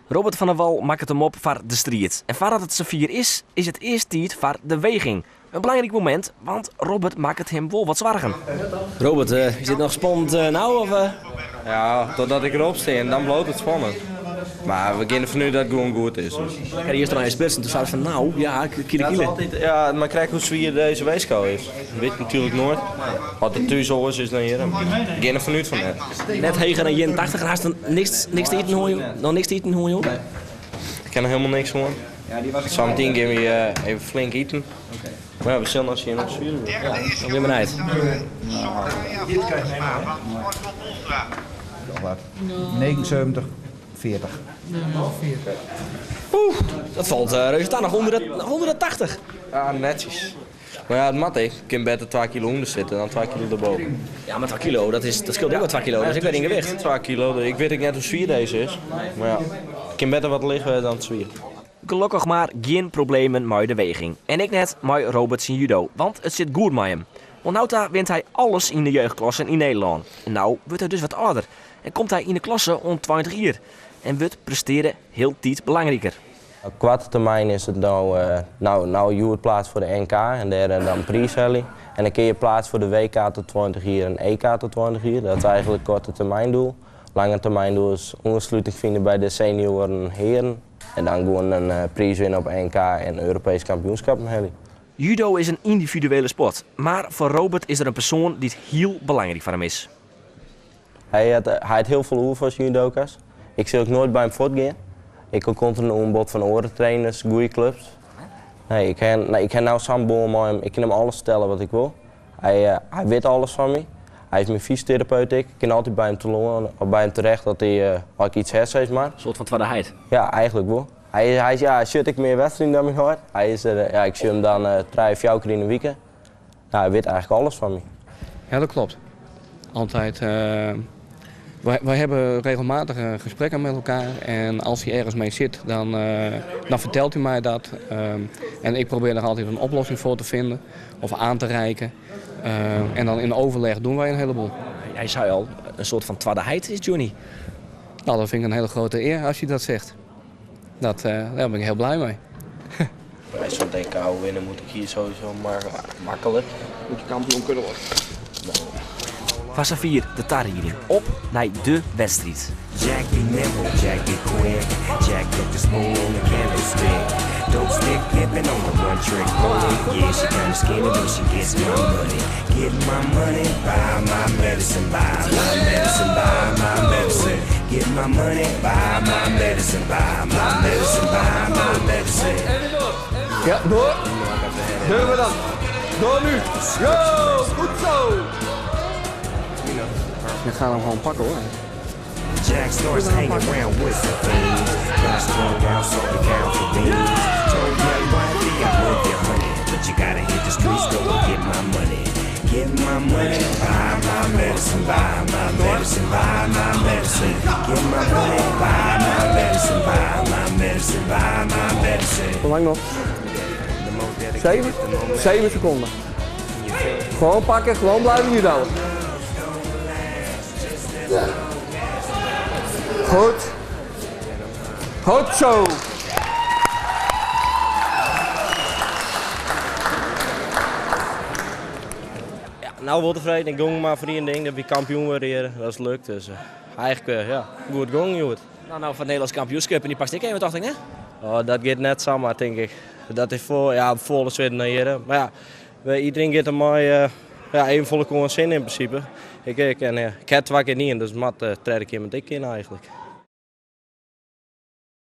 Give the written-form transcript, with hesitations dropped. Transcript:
Robert van der Wal makket him op foar de striid. En foardat it safier is, is it earst tiid foar de weging. In belangryk momint, want Robert makket him wol wat soargen. Robert, is dit noch spannend no? Of? Ja, totdat ik derop stean, dan bliuwt it spannend. Mar we gean derfan út dat it gewoan goed is. Dus. Ik ha earst noch even sprutsen, toen sei er fan no, ja, kile Ja, kile. altyd, ja, mar krekt hoe swier dizze weechskaal is, wit ik natuerlik noait. As it thús oars is dan hjir, we gean derfan út fan net. Net heger dan 81, hast niks, niks te iten hân, joh? Noch niks te iten hân, joh? Ik ha noch hielendal niks hân. Sametien gean we even flink iten. Mar ja, we sille noch sjen hoe swier it wurdt. Ja, dan bin benijd. 79, 40. Oeh, dat falt reuze noch ûnder de 80. Ja, netsjes. Mar ja, it moat ek. Ik kin better 2 kilo ûnder sitte dan 2 kilo derboven. Ja, mar 2 kilo, dat, is, dat skeelt ek wol 2 kilo, dat is ek wer yn gewicht. 2 kilo, ik wit ek net hoe swier dizze is. Mar ja, ik kin better wat licht wêze dan te swier. Gelokkich mar gjin problemen mei de weging. En ek net mei Robert syn judo, want it sit goed mei him. Oant no ta wint hy alles yn de jeugdklassen yn Nederlân. En no wurdt hy dus wat âlder en komt hy yn de klasse oant 20 jier. En wurdt prestearje hieltyd belangriker. Op koarte termyn is it no, no, no hjoed pleatse foar de NK en dêr dan priis helje. En dan kinne je pleatse foar de WK tot 20 jier en EK tot 20 jier. Dat is eigentlik koarte termyn doel. Lange termyn doel is oansluting fine by de senioaren hearen. En dan gewoan in priis winne op NK en Europeesk kampioenskappen helje. Judo is in yndividuele sport, mar foar Robert is der in persoan dy't hiel belangryk foar him is. Hy hat, hy hat hiel folle oer foar syn judoka's. Ik sil ek noait by him fuortgean. Ek al komt der in oanbod fan oare trainers, goede klups. Nee, ik ha, nee, ik ha no sa'n bân mei him. Ik kin him alles fertelle wat ik wol. Hy, hy wit alles fan my. Hy is myn fysioterapeut ek. Ik kin altyd by him telâne of by him terecht as, hy, as ik iets ha, sis mar. In soart fan twadde heit. Ja, eigentlik wol. Hy, hy, ja, hy sjocht ek mear wedstriden dan myn heit. Hy is der, ja, ik sjoch him dan trije, fjouwer kear yn 'e wike. Nou, hy wit eigentlik alles fan my. Ja, dat klopt. Altijd. Wij hebben regelmatig gesprekken met elkaar. En als hij ergens mee zit, dan vertelt hij mij dat. En ik probeer er altijd een oplossing voor te vinden of aan te reiken. En dan in overleg doen wij een heleboel. Hy sei al, in soart fan twadde heit is Johnny. Nou, dat vind ik een hele grote eer als je dat zegt. Daar ben ik heel blij mee. Bij zo'n NK winnen moet ik hier sowieso maar makkelijk. Moet je kampioen kunnen worden. Foar safier de tarieding op nei de wedstriid. Jack be nimble, Jack be quick. Jack put the spoon on the candlestick. Dope stick pimpin' on the one trick pony. Yeah, she kinda skinny, but she gets my money. Get my money, buy my medicine, buy my medicine, buy my medicine. Get my money, buy my medicine, buy my medicine, buy my medicine. Ja, door. Durven we dan. Door nu. Yo, goed zo. Je gaat hem gewoon pakken hoor. Jack starts hanging around with the fiends. Got strung out, so the count for beans. Told young wifey I love you, honey, but you gotta hit the streets, go and get my money. Get my money, buy my medicine, buy my medicine, buy my medicine. Get my money, buy my medicine, buy my medicine, buy my medicine. Hoe lang nog? 7? 7 seconden. Gewoon pakken, gewoon blijven judo. Goed. Goed zo. Ja, no wol tefreden. Ik gong mar foar ien ding, dat wie kampioen wurde hjir. Dat is lukt, dus eigentlik ja, goed gong hjoed. No, no foar it Nederlânsk kampioenskip en dy pakst ek even, tocht ik net? Oh, dat giet net samar, tink ik. Dat is folle, ja, folle swierder dan hjir. Mar ja, iderien giet der mei ja, even folle kâns yn yn prinsipe. Ik, ik, en, ik ha twa kear dien, dus moat de tredde kear moat ek kinne eigentlik.